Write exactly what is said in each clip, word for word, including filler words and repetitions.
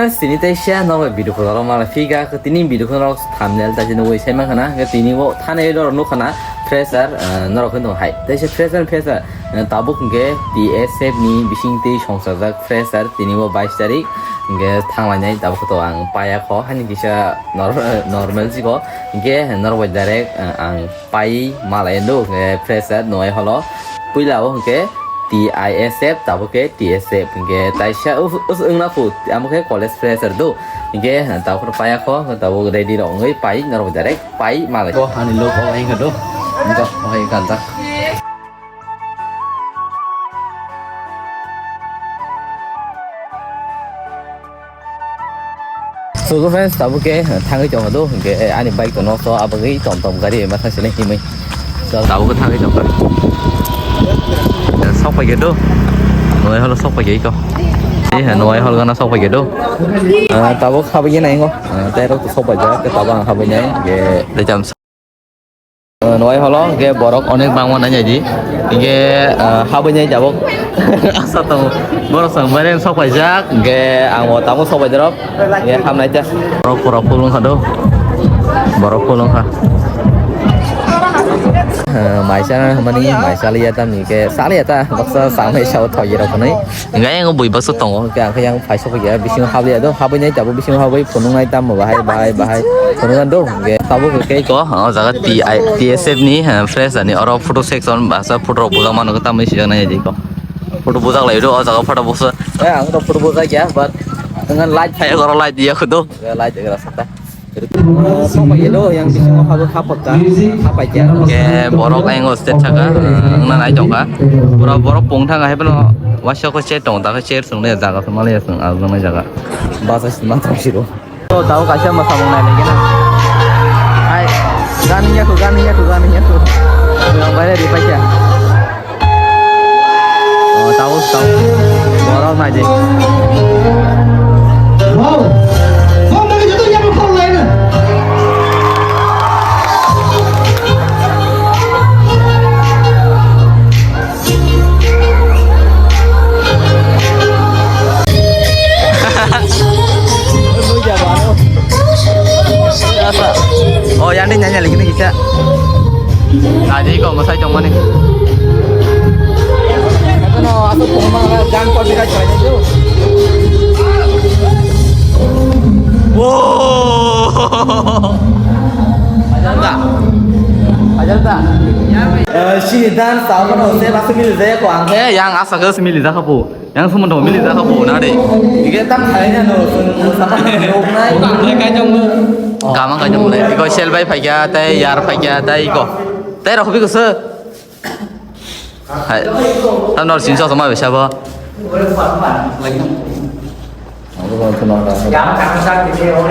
Tini teisa norok video khorok mala phiga, tini video khorok thumbnail ta chini wai sai mankha na, tini bo thani norok nukha na fresher, eh, norok kheno hai. Teisa fresher, fresher, eh, tabuk hwnkhe T S F ni bising twi songchajak fresher, tini bo bais tarik hwnkhe thanglainai, tabuk to ang paya kho, hani kisa nor-, normal jiko, hwnkhe norok bai direct, eh, ang pai malai do, hwnkhe fresher noi holo, puila o hwnkhe T I S F, tabuk khe T S F hwnkhe taisa us-, us-, wngna phu, amo khe college fresher do. Hwnkhe tabuk paya kho, tabuk ready rok wngwi pai norok direct pai malai. Bo hani lok o wngkha do. Wngkha, o hai kanjak. So, friends, tabuk khe thangwi tongo do, hwnkhe ani bike to nosto, abagwi tom tom gari ma thang sini himwi. So, tabuk khe thangwi tongo. Sok paikhe do. Noi holo sok paikhe iko. Eh, noi holo gana sok paikhe do. Ah, tabuk habwi nai ngo. Ah, tei rok to sok paijak, tabuk ang habwi nai. Ge, de jam. Noi holo hwnkhe borok onek bangma nai di. Hwnkhe, ah, habwi nai tabuk. Asa tongo. Borok chwng bai sok paijak. Hwnkhe ang bo tabuk sok paijak rok. Hwnkhe hamnai ta. Borok pura full wngkha do. Borok full wngkha. Ah, maisa mani maisa liya ta hwnkhe saliya ta. Baksa samai sao thoi rok nai. Hwnkhe ang bui baksa tongo. Hwnkhe ang yang paisa paikha bisingo habwi do. Habwi nai tabuk bisingo habwi phunuk nai tamo bahai bahai bahai. Phunuk do. Hwnkhe tabuk khe ko, o jaga T I, T S F ni, eh, fresh ani oro photo section, basa photo rok bujak mano, tamni sijak nai di ko. Photo bujak lai do, o jaga photo bosa. Eh, ang to photo bujak ya, but dengan light. Hai, oro light dia ko do. Ya, light gara sakta. Sok pai do, yang bisingo habo khapakta, khapai ya. Ke borok ang o stage saka, eh, wngna nai tongka. Pura borok pung thang hai bono, waisa ko chair tong, ta ko chair sung le jaga, sung mali sung, ang nai jaga. Basa sima thang siro. O, tao kaisa mwsamung nai lagi na. Hai, gani yaku, gani yaku, gani yaku. Yang bayar di pacha. O, tao, tao. Borok nai di. Wow. Kau dari situ yang kau lain. O, yang dia nyanyi lagi nih kita. Tadi kok masai cuma nih. Itu no, aku cuma jangan kau tidak cuma itu. Wow. Ajal ta. Ajal ta. Eh, sini dan sama no, saya masih milih saya kok angke. Eh, yang asa ke semilih dah kapu. Yang semua dong milih dah kapu, nade. Tiga tam saya no, sama no, nai. Kamang kajong le. Iko sel bai phaikya, tai yar phaikya, tai iko. Tai rok biko se. Hai. Tam nor sin sok ma bisa bo.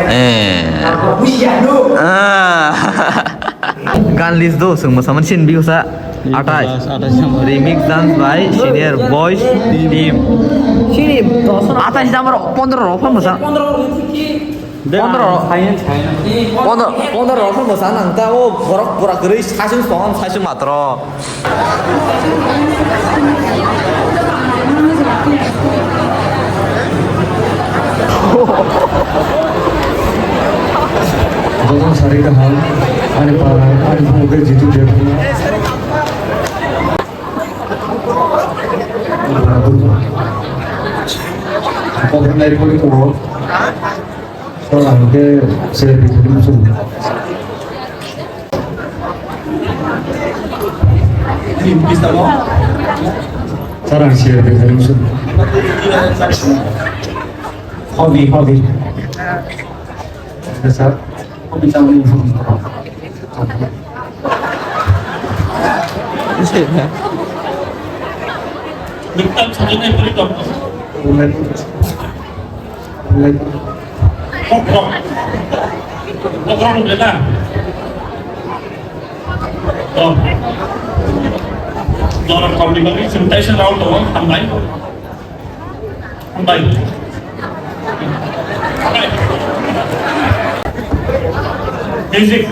Eh. Ah. Gan list do, sung mosaman sin biusa. Atais. Atais. Remix dance by Senior Boys Team. Sini dos. Atais jam ro, pondro ro, phan mosa. Pondro. Pondro, pondro rok no bwsa nang ta, o borok pura kwrwi saichung tong, saichung matro. Joto sari kaham, ani para, ani bumung khe jitu jepuna. Koknai pori tongo. Sora hwnkhe se bithi muchung. Sora hwnkhe se bithi muchung. Hobby, hobby. Sir, hobby tamo ni muchung. Nukta sajone pori tongo. Kokrok. Kokrok wngkha na? Oh. Norok komni bagwi chwng taisa round tongo, hambai. Hambai. Hambai. Music.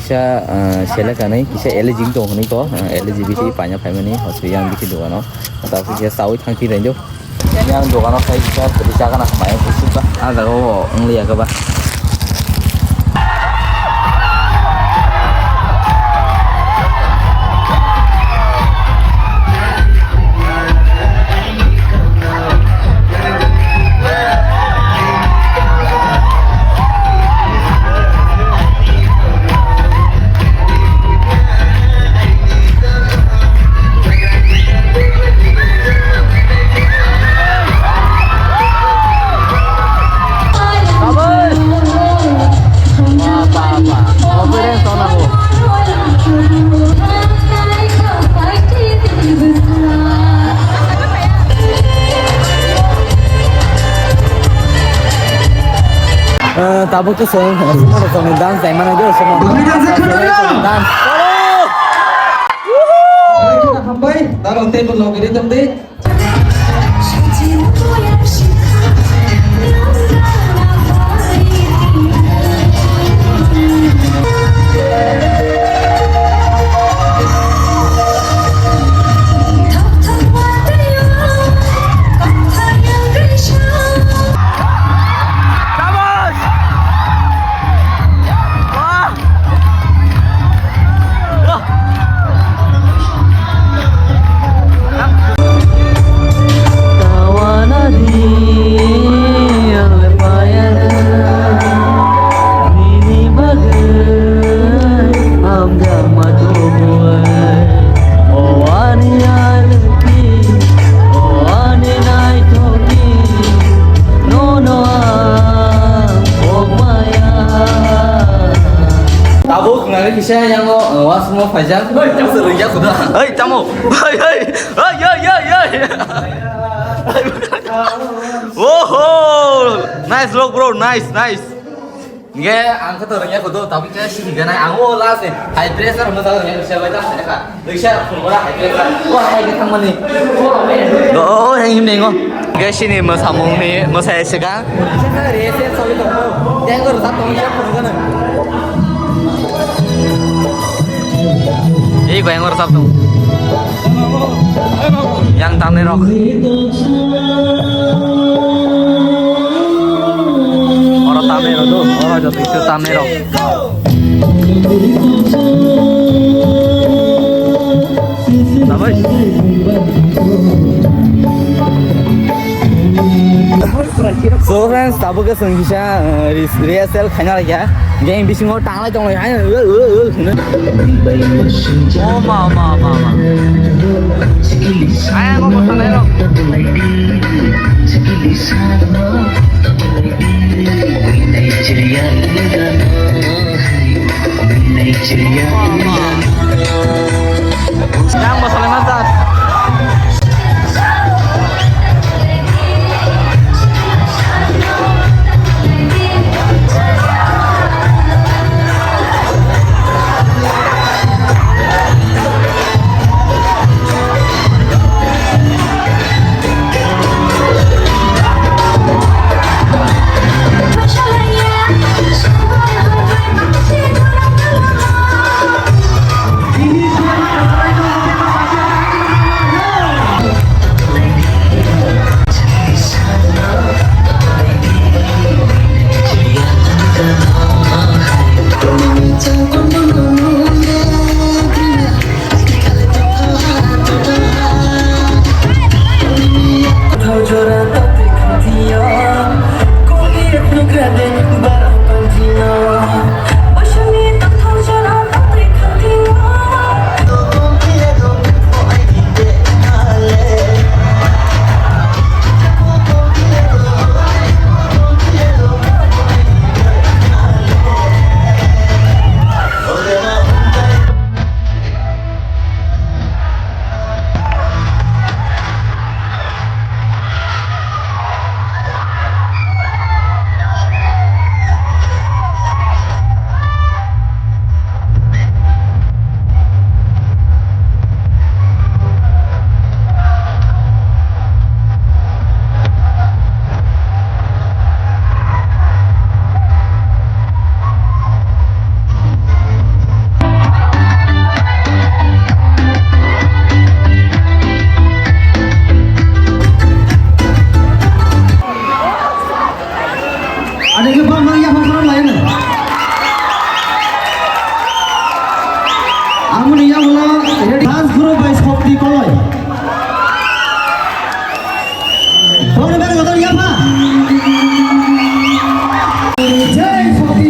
Kisa, ah, selek kanwi, kisa L G wng tong hwnwi ko, ah, L G bisi paina phaimani, hospi yang bisi dogano. Tabuk kisa sawi thang thwi rwngjak. Yang dogano khai kisa pwtwi chakana hamai kusuka. Ah, jaga o wng liya kaba. Eh, tabuk to song, song dance dai mana do, song dance. Hambai, daro table no giri tamde. Tabuk nang kisa yang o, eh, wasmo paijak. Oi, tamo. Oi, oi, oi, oi, oi. Oho! Nice vlog, bro. Nice, nice. Nge ang khe to rengya kudu, tapi khe sini gana ang o last ni high pressure mo jaga rengya siya bai ta ka. Rengya pun ora high pressure. Wah, high ke thang mani. Do, oh, yang him nengo. Nge sini mo samung ni mo saya sika. Yang ko rasa tong siya pun gana. Ei ko yang ko rasa tong. Yang tamni rok. Oro tamni rok do, oro joto kisu tamni rok. Sabai. So friends, tabuk ke sengkisa, eh, res-, rehearsal khaina lagi ya. Game bisingo tanglai tonglai hai, eh, eh, eh, hino. Oh, ma, ma, ma, ma. Ayang ko bosana ero. Yang bosana mata. Amoni yagulo ready. Dance group by Shakti Koloi. Bono bang joto yapha. Jai Shakti.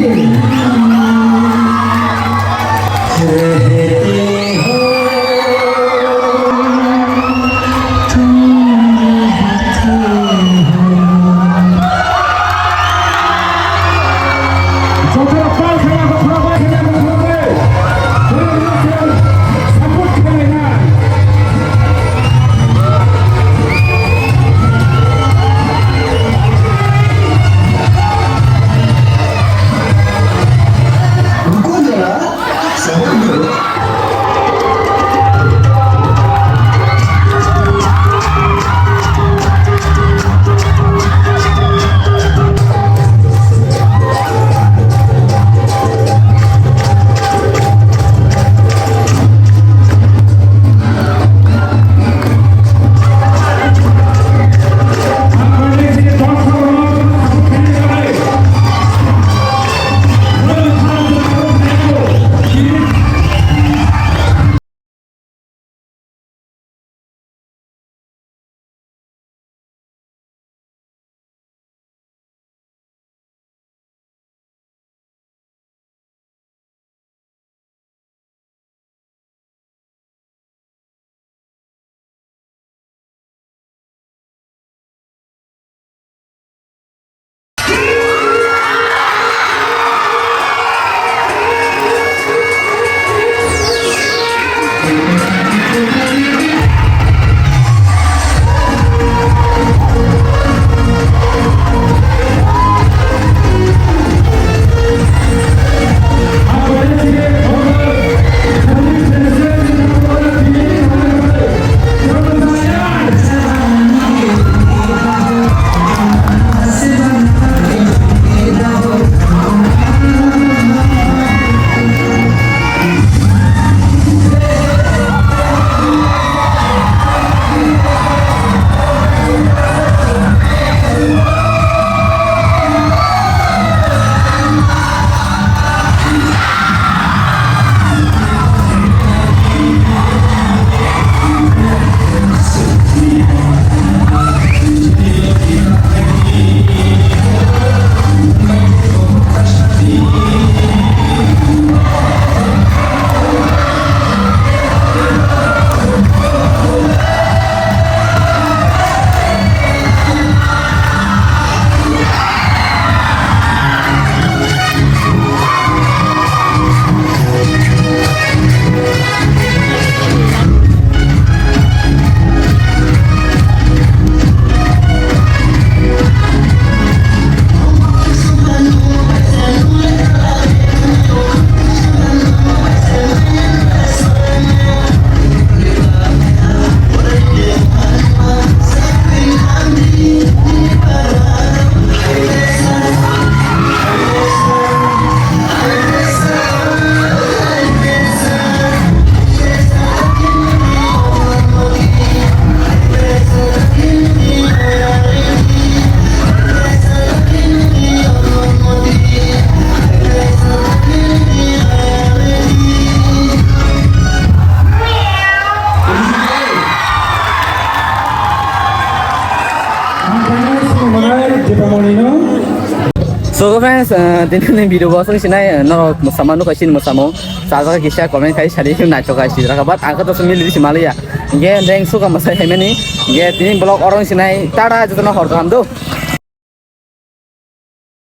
So friends, uh, tini ni video bo aswk sinai, uh, norok mwsama nukha sini mwsamo. Chajak kisa comment khai sadi naithok khai sidi rakha, but ang khe to mili si maliya. Ge deng suka masai hai mani. Ge tini vlog oro sinai, tata jotono hor kaham do.